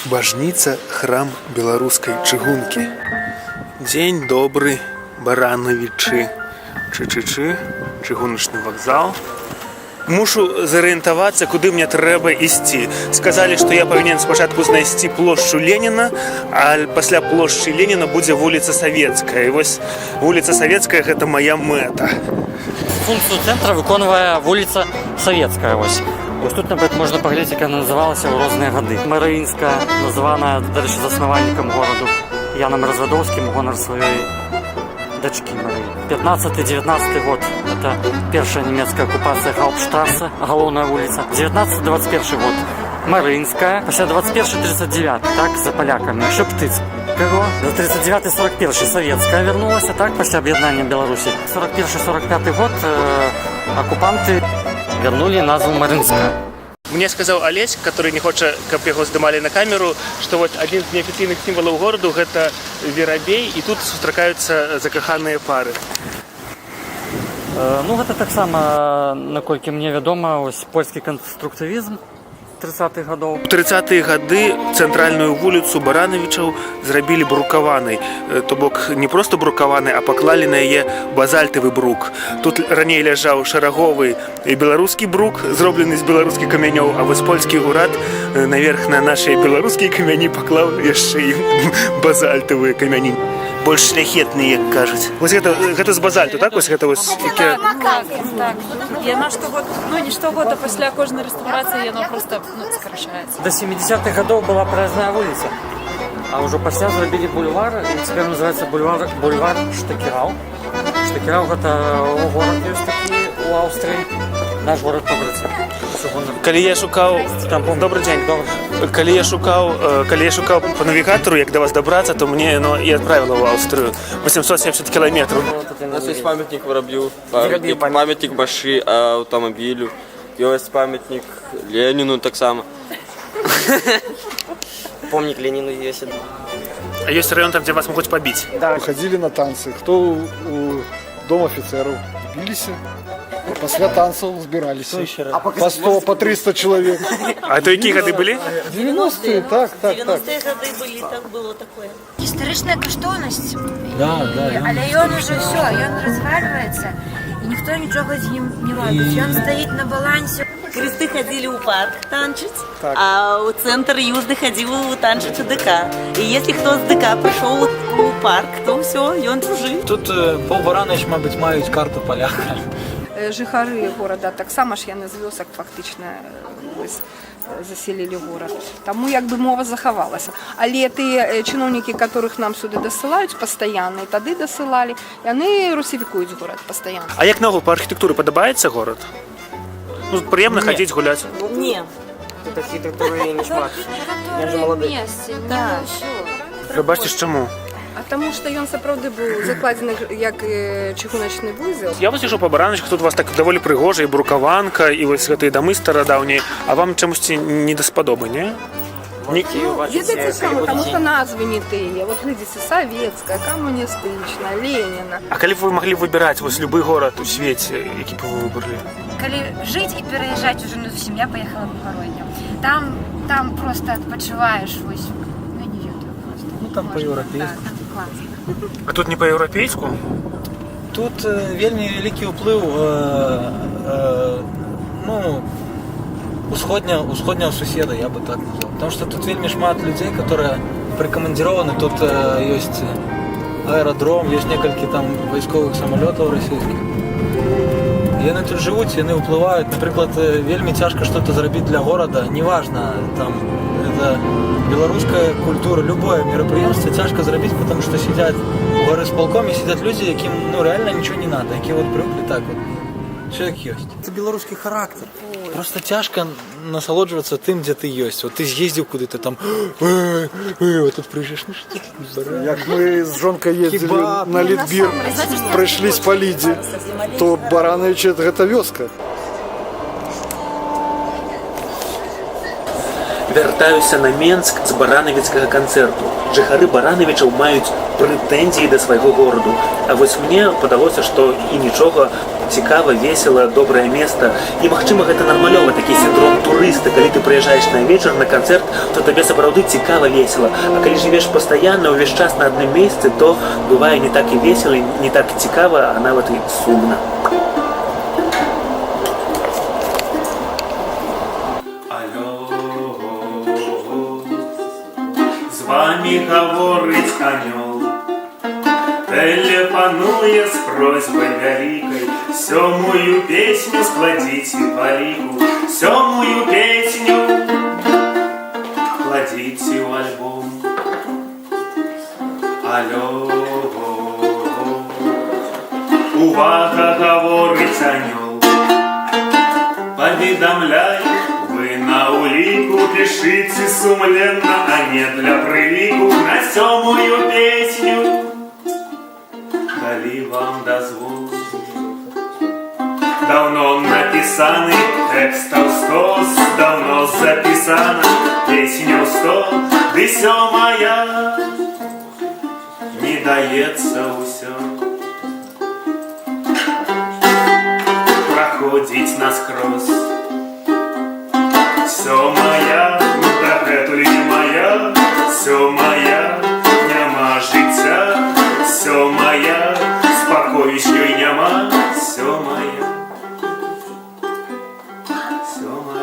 Бажніца — храм беларускай чыгункі. Дзень добры, Баранавічы. Чы-чы-чы, чыгуначны вакзал. Мушу зарыентавацца, куды мне трэба ісці. Сказалі, што я павінен спачатку знайсці плошчу Леніна, а пасля плошчы Леніна будзе вуліца Савецкая. І вось вуліца Савецкая — гэта моя мэта. Функцыю цэнтра выконвае вуліца Савецкая. Вось. Вось тут, напрыклад, можна паглядзець, як яна называлася ў розныя гады. Марыінская, названая, дарэчы, заснавальнікам гораду Янам Развадоўскім у гонар сваёй дачкі Марыі. 15-19 год — это першая нямецкая акупацыя, Гауптштрассе, галоўная вуліца. 19-21 год — Марыінская, пасля 21-39, так, за палякамі, Шептыцкага. 39-41 Савецкая вярнулася, так, пасля аб'яднання Беларусі. 41-45 год акупанты вярнулі назву Марынская. Мне сказаў Алесь, который не хоча, каб яго здымалі на камеру, што вот адзін з неафіцыйных сімвалаў гораду — гэта верабей, і тут сустракаюцца закаханыя пары. Ну, гэта таксама, наколькі мне вядома, ось польскі канструктывізм 30-х гадоў. У 30-е гады цэнтральную вуліцу Баранавічаў зрабілі брукаванай. То бок не проста брукаванай, а паклалі на яе базальтавы брук. Тут раней ляжаў шараговы беларускі брук, зроблены з беларускіх камянёў, а вось польскі ўрад наверх на нашыя беларускія камяні паклаў яшчэ і базальтавыя камяні. Больш шляхетныя, як кажуць. Вось гэта з базальту, так? Вось гэта вось якія. Так. Яно штогод, ну не штогод, а пасля кожнай рэстаўрацыі яно проста, ну, скарачаецца. До 70-х гадоў была праязная вуліца. А ўжо пасля зрабілі бульвар, і цяпер называецца бульвар Штакераў. Штакераў — гэта горад ёсць такі у Аўстрыі. Наш горад пабрацім. Калі я шукаў Там помнік. Добры дзень. Добры. Калі я шукаў по навігатору, як да вас дабрацца, то мне яно і адправіла ў Аўстрыю, 870 кіламетраў. У нас есть памятник воробью, памятник маши, автомобилю, есть памятник Ленину так само. Помнік Леніну есть. А ёсць раён там, дзе вас могуць пабіць? Ходили на танцы. Хто у дом офицеров бились, пасля танцаў збіраліся. По 100, по 300 человек. А то якія гады былі? 90-е, так. 90-е годы были, так было такое. Гістарычная каштоўнасць. Да, І, ён але ён уже ўсё, ён развальваецца, і ніхто нічога з ім не робіць. Ён стаіць на балансе. Кресты ходили у парк танчить, а у центр Южный ходил танчить у ДК. И если кто с ДК пришел у парк, то все, и он чужой. Тут пол Баранович, мабыць, маюць карту паляка. Жыхары горада таксама ж, яны з вёсак фактычна вось, заселілі горад. Таму як бы мова захавалася. Але тыя чыноўнікі, которых нам сюды дасылаюць пастаянна, і тады дасылалі, яны русіфікуюць горад пастаянна. А як наогул па архітэктуры, падабаецца горад? Ну, прыемна хадзіць, гуляць? Не. Тут архітэктуры не шмат. Я же молодой. Месцы, не Так. ўсё. Прабачце, ж чаму? А таму што ён сапраўды быў закладзены як чыгуначны вузел. Я вось ішоў па Баранавічах, тут у вас так даволі прыгожа, і брукаванка, і вось гэтыя дамы старадаўнія, а вам чамусьці не даспадобы, не? Не. Ведаеце чаму? Таму што назвы не тыя. Вот глядзіце: Савецкая, Камуністычная, Леніна. А калі б вы маглі выбіраць вось любы горад у свеце, які б вы выбралі? Калі жыць і пераязджаць уже на зусім, я паехала в Гародню. Там просто адпачываеш, вось, ну, не ведаю, просто. Ну, там Можна, па-еўрапейску. Да, там класна. А тут не па-еўрапейску? Тут вельмі вялікі ўплыў ну, усходняга суседа, я бы так назвал. Потому что тут вельмі шмат людзей, которые прыкамандзірованы, тут ёсць аэрадром, ёсць некалькі там вайсковых самалётаў расійскіх. Яны тут жывуць, яны ўплываюць. Напрыклад, вельмі цяжка что-то зрабіць для горада, неважно, там это беларуская культура, любое мерапрыемство цяжка зрабіць, потому что сидят у горисполкоме, сидят люди, якім, ну, реально ничего не надо, які вот привыкли так вот. Все як ёсць. Это беларускі характар. Просто цяжка насалоджвацца тым, дзе ты ёсць. Вот ты з'ездзіў куды-то там, вот тут прыезжаешь, ну что тут, Як мы з жонкай ездзілі Кебаб. на Лідбір, прайшлись па Лідзе, то Баранавічы — гэта вёска. Вяртаюся на Менск з баранавіцкага канцэрту. Жыхары Баранавічаў маюць прэтэнзіі да свайго гораду. А вось мне падалося, што і нічога, цікава, весела, добрае места. І магчыма, гэта нармалёва, такі сіндром турыста, калі ты прыязджаеш на вечар на канцэрт, то табе сапраўды цікава, весела. А калі жывеш пастаянна ўвесь час на адным месцы, то бывае не так і весела, не так цікава, а нават і сумна. Алло, з вамі гаворыць анёл. Тэлефануе з просьбай вялікай: сёмую песню складзіце па ліку, сёмую песню кладзіце ў альбом. Алло, увага, гаворыць анёл. Паведамляю, вы на уліку пішыце сумленна, а не для прыліку, на сёмую песню далі вам дазвол. Даўно напісаны тэкстаў стос, даўно запісана песняў 100, ды сёмая не даецца ўсё. Праходзіць наскрозь. Сёмая дагэтуль не мая, сёмая, няма жыцця, сёмая, спакою з ёй няма, сёмая. Сёмая.